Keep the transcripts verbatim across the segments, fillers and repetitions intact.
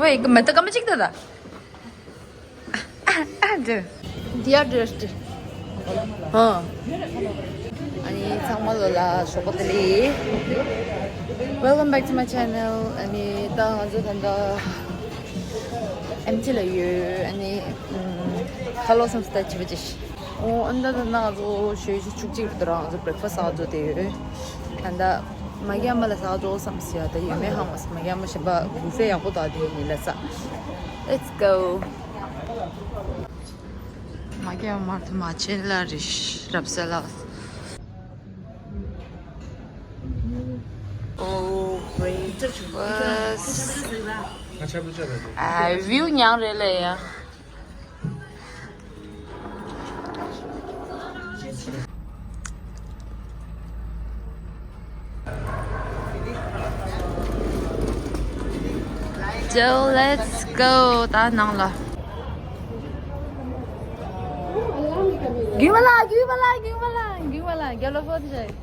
ཨེ་མ་ད་སྐར་མ་གཅིག་ད་ད། ཨ་ཨ་འདྲ། འདི་ཡ་འདྲ་འདྲ། ཧོ། ཨ་ནི་ཚང་མ་ལོ་ལ་ཞོགས་པ་བདེ་ལེགས། Welcome back to my channel. ཨ་ནི་ད་ང་ཚོ་ད་ལྟ་ཨེམ་ཆི་ལ་ཡོད། ཨ་ནི་ཁ་ལོ་སམ་སྟ་བྱེད་པ་ཅིག་ཨོ་ཨ་ནི་ད་ད་ང་ཚོ་ཞོལ་ཞི་ཆུག་ཅིག་རུ་ད་རང་ང་ཚོ་breakfast ཟ་ཚོ་དེ་ཡོད། ད་ད་མ་གི་ཨ་མ་ལ་ཟ་ཚོ་བསམ་སི་ཡ་ད་ཡོད་མེད་ཧང་མ་སི་མ་གི་ཨ་མ་ཞིམ་པ་buffet ཡག་པོ་ད་དེ་ཡིན་ལ་ས། Let's go. མ་གི་ཨ་མ་ཐུ་མ་ཆེན་ལ་རི་རབ་ས་ལ། Oh, breakfast. ཨ་view ཉང་རེད་ལ་ཡ། So let's go. ད་ནང་ལ། རྒྱུག་པ་ལ་རྒྱུག་པ་ལ་རྒྱུག་པ་ལ་རྒྱུག་པ་ལ་རྒྱབ་ལ་ཕོ་དེ་བྱས།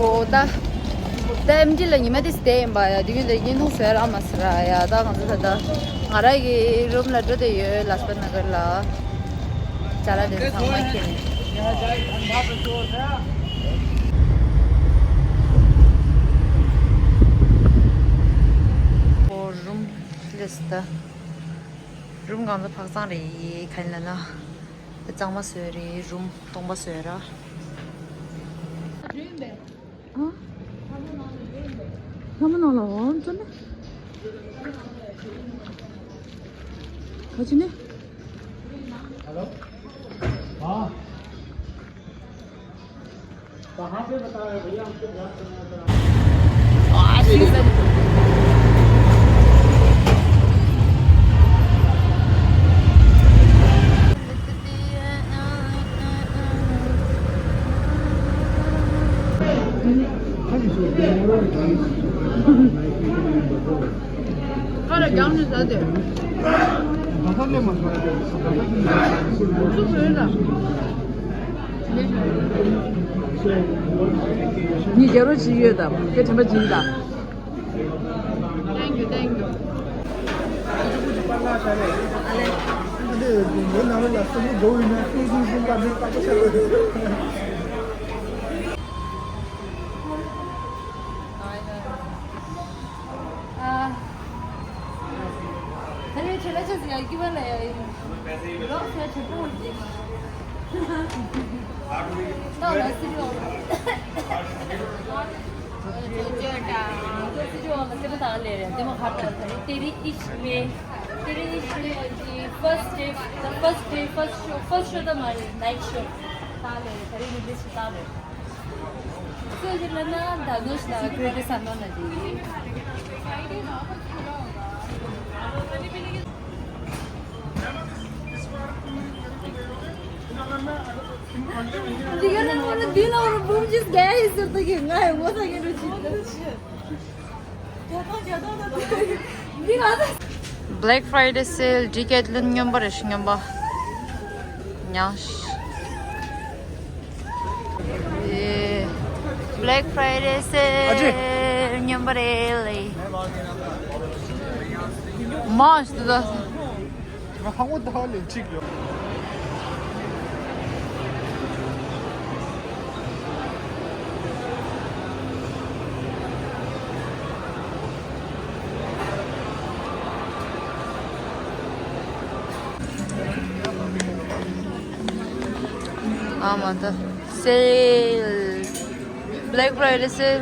ཨོ་ད། ད་ཨེམ་ཆི་ལ་ཉི་མ་དེ་སྟེ་ཡིན་པ་ཡ་དེ་ཡིན་ད་བརྙན་ཐུང་བཟོས་ར་མ་ཟེར་ར་ཡ་ད་ང་ཚོ་ད་ད་ང་ར་གི་རུམ་ལ་འགྲོ་དེ་ཡོད་ལཱ་སི་པད་ན་གར་ལ། ཅ་ལག་དེ་ཚང་མ་ཁྱེར་ནས། ཨོ་རུམ་ལིས་ད། རུམ་གང་ཚོ་ཕག་ཚང་རེད་ག་ཡིན་ལ་ན། གཙང་མ་བཟོས་རེད། རུམ་སྟོང་པ་བཟོས་ར། ཨ། ལྷ་མོ་ནང་ལ་འོང་ཙམ་ན། ག་ཅི་ནས། ཧ་ལོ། ཨ། ཁ་ར་རྒྱང་ནས་ཟ་དེ། སུ་བོས་ལ། ངས་རྒྱ་རོ་ཅིག་ཡོད་དམ་དེ་དྲན་པ་སྦྱིན་དང་། Thank you, thank you. ཨ། ད་རེས་ཁྱེད་ལ་ཆ་ཟིག་ཡ་སྐྱིད་པ་ལ་ཡ་ཡིན། རོགས་ཟེར་ཆེ་པོ་ཡིན། ད་ལ་སི་རི་འོ། ཇོ་ཇོ་ད། ད་སི་རི་འོ་ལ་སི་རི་ད་ལེ་རེད། དེ་མ་ཧ་ད་ད་རེས་དེ་རིང་ཨིཤ་མེ། དེ་རིང་ཨིཤ་མེ་གི་first day, the first day, first show, first show ད་མ་རེད། Night show ད་ལེ་རེད། ད་རེས་release ད་ལེ་རེད། སུ་ཞིག་ལ་ན་ད་ནོ་ཞིག་ལ་ཁོས་དེ་ས་ནོ་ན་དེ། འདི་ག་ནང་ལ་འདི་ལ་བར་འབུམ་གཅིག་རྒྱལ་ཡིན་ཟེར་ཏེ་གི་ང་ཡང་ངོ་ཚ་གི་འགྲོ་ཅི། འདི་ང་ཚ། Black Friday sale Decathlon སྨྱོན་པ་རེད་ཤི་སྨྱོན་པ། ཉང་ཤི། ཨེ། Black Friday sale སྨྱོན་པ་རེད་ལེ། མ་ཤི་ད། ང་ཧ་གོ་ད་ལེ་གཅིག་ཡོད། ཨ་མ་ད། Sale. Black Friday sale.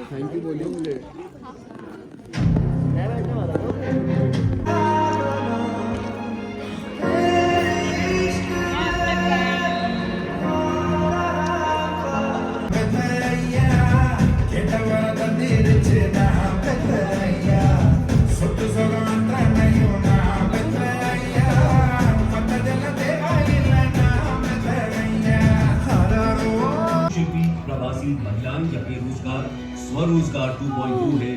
Thank you बोलिए मुझे। प्रवासी महिलाएं या बेरोजगार स्वरोजगार two point two है।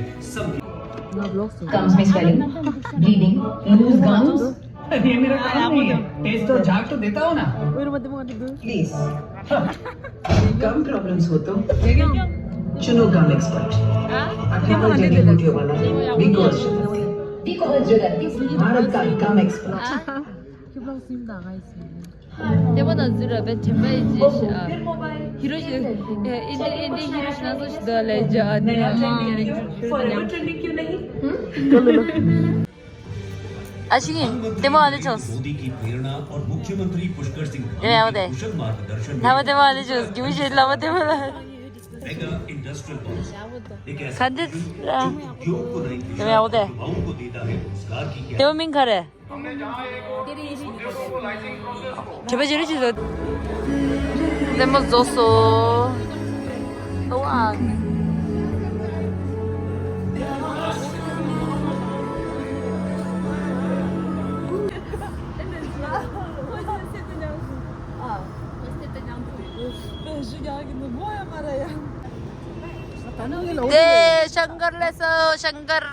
Gums में swelling, bleeding, loose gums। ये मेरा काम नहीं है, taste और झाग तो देता हो ना। प्लीज। गम प्रॉब्लम्स हो तो चुनो गम एक्सपर्ट। अठारह जड़ी बूटियों वाला विको हजरत, भारत का गम एक्सपर्ट। ལྟད་མོ་དང་འཛུལ་ར་བའི་དྲན་པ་ཡི་རྗེས་ཤ་ཨ། ཧི་རོ་ཤི་ཨིན་ཌི་ཨིན་ཌི་ཧི་རོ་ཤི་ན་སོ་ཤི་དོ་ལེ་ཇ་ཨ་ནི་ཨ་མ། ཨ་ཤི་ཡིན་ལྟད་མོ་ཨ་ནི་ཆོས། ལྟད་མོ་ཨ་ནི་ཆོས། ལྟད་མོ་ཨ་ནི་ཆོས། རྒྱུ་ཤེས་ལ་མ་ལྟད་མོ་ལ། ག་འདི་ལྟད་མོ་ཨ་ནི་ཆོས། ལྟད་མོ་མིང་ག་རེ། བྲེལ་བ་ཇེ་རུ་ཇེ་བཟོ། ལྟད་མོ་རྫོགས་སོ། ཨོ་ཨ། དེ་ཤང་ཀར་ལས་སོ་ཤང་ཀར།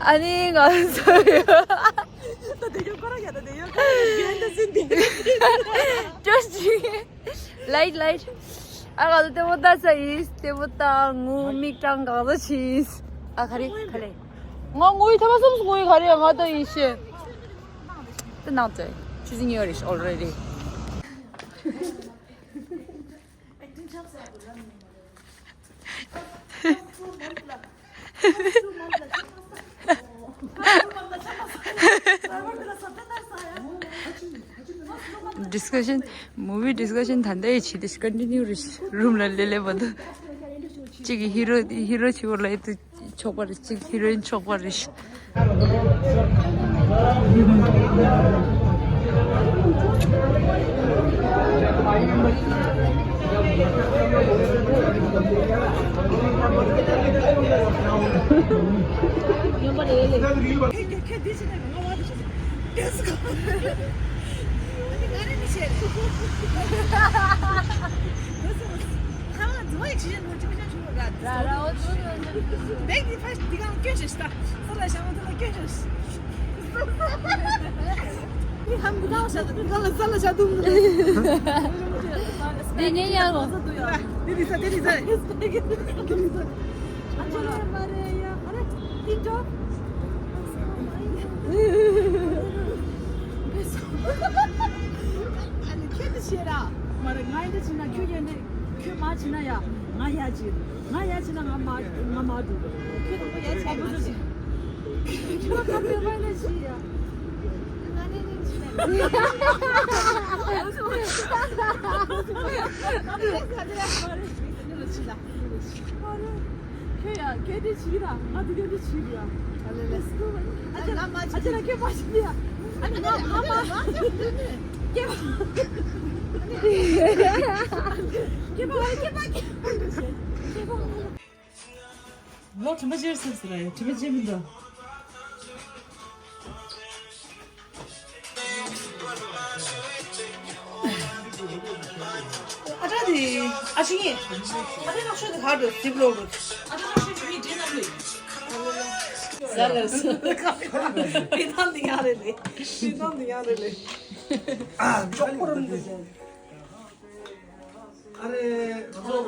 ཨ་ནི་ང་ཚོ་ཡོད། ད་དེ་ཡོད་ཁོ་རང་ཡ་ད་དེ་ཡོད་ཁོ་རང་ཡ་དེ་ཡོད་ཁོ་རང་ཡ། ལའིཊ་ལའིཊ། ཨ་ང་ཚོ་ལྟད་མོ་ལྟ་ས་ཡིན། ལྟད་མོ་ལྟ་ངུ་མིག་སྐྲངས་གང་ཚ་ཕྱིས། ཨ་ག་རེ་ག་རེ། ང་ངུ་ཡི་ཐེངས་མ་གསུམ་ངུ་ཡི། ག་རེ་ཡ་ང་ད་ཡིན་ཤེས། ད་ནང་ཚོས་ཆུ་ཚིག་ཉོས་རེད་already། Discussion, movie discussion ད་ལྟ་ཡི་བྱེད་དེ་continue རེད། རུམ་ལ་ལེ་ལེ་བ་དུ། གཅིག་གི་ཧི་རོ་ཧི་རོ་ཆེ་བོ་ལ་ཡི་དུ། ཆོག་པ་རེད། གཅིག་ཧི་རོ་ཡིན་ཆོག་པ་རེད། ཨ་ནི་ཁྱོད་འདི་བྱེད་ར། མ་རེད། ང་འདི་བྱེད་ན་ཁྱོད་ཡན་འདི། ཁྱོད་མ་བྱེད་ན་ཡ། ང་ཡ་བྱེད། ང་ཡ་བྱེད་ན་ང་མ་ང་མ་འགྲོ། ཁྱོད་དང་པོ་ཡ་བྱེད་ན་ང་བྱེད། ཁྱོད་ཁ་པའི་བ་ནས་བྱེད་ཡ། ང་ནས་ནས་བྱེད་ན། ཁྱོད་ཡ་གལ་ཏེ་བྱེད་ར། ང་འདི་གལ་ཏེ་བྱེད་ར། ཨ་ལེ་ལེ། ཨ་ཅེ་ལ་མ་ཅེ་ལ་ཁྱོད་མ་ཤི་ཡ། ཨ་ནི་ང་ང་མ་ཁྱོད་མ་ཁྱོད་མ་ཁྱོད་མ་ཁྱོད་མ། ལོ་དྲི་མ་ཅེར་སེམས་སི་ར་ཡ། དྲི་མ་ཅེར་མི་འདུག་ཨ་ཅག་དེ་ཨ་ཅག་ངས་ཨ་ཅག་ནག་ཤོད་དེ་ག་འགྲོ་དེབ་ལོག་འགྲོ། ཨ་ཅག་ནག་ཤོད་དེ་མི་འདྲེ་ནག་ལུས། ཟ་ལ་ཟ། མི་ཐང་དེ་ཡང་རེད་ལེ། མི་ཐང་དེ་ཡང་རེད་ལེ། ཨ་ཅོག་པོ་རང་དེ། ཨ་རེ། ང་ཚོ་